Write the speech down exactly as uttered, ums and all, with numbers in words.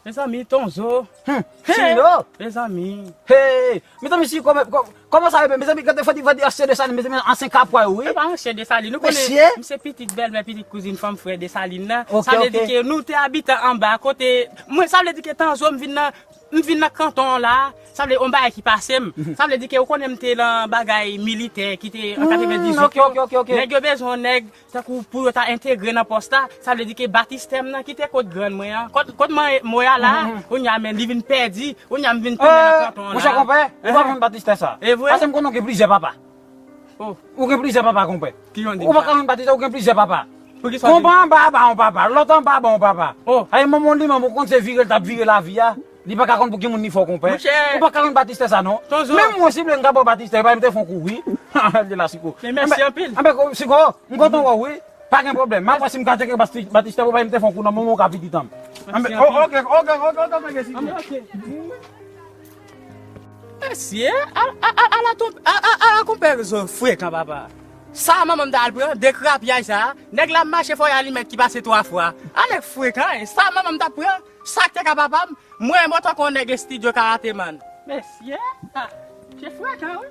Mezanmi, Tonzo. Hmm. Sindo. Mezanmi. Hey, mezanmi, si kòman kòman sa ye, mezanmi, gade fò di fò di ansyen Desalin, mezanmi, ansyen Kapwa yo, wi. E pa ansyen Desalin, nou konnen Mesye. M se pitit bèlmè, pitit kouzin fanm frè Desalin nan. Ok, Sa vle ok. Di ke nou te abitan anba kote. Mwen, sa vle di ke Tanzo, m vin nan, m vin nan kanton an la. Sa vle yon bagay ki pase m. Sa vle di ke ou konnen m te nan bagay militè ki te an katrevendizuit. Ok, ok, ok, ok. Nèg yo bezwen yon nèg tankou pou yo ta entegre nan pòs la. Sa vle di ke batistè m nan ki te kot grann mwen an. Kot, kot mwen, mwen a la, kounye a men li vin pèdi. Kounye a m vin tounen nan kanton an la. Monchè konpè, ou pa jwenn batistè sa. E vre? Paske m konnen ou gen plizyè papa. Oh, Ou gen plizyè papa, konpè. Ki yon di Ou pa sa? Ka jwenn batistè, ou gen plizyè papa. Pou ki sa w di? Konpè anba ba yon papa, lòt anba ba yon papa. Oh. Ay, manman li, manman konn se vire l t ap vire lavi a. Li pa ka konn pou ki moun li fè w, konpè. Monchè. Ou pa Ka jwenn batistè sa, non. Tonzo. Menm mwen, si vle, m ka ba w batistè, yo pa menm te fè yon kou, wi. Li la, Siko. Men mèsi anpil. Anben, Siko, m kontan wè w, wi. Pa gen pwoblèm. M ap wè si m ka tcheke bati- batistè pou pa menm te fè yon kou nan moman ou ka pitit an. Anben, Mèsi oh, anpil. ok, ok, ok, ok, ok, Siko. Anben, ok. Mesye, a- a- a- ala ton- a- a- ala konpè Zo frekan, papa. Sa manman m ta al pran, dekrapyaj sa, nèg la mache fò y alimèt ki pase twa fwa. A nèg frekan, e sa manman m ta pran, sa k te ka papa m, mwen mwen tankou yon nèg estidyo karateman. Mesye, a, se frekan, wi.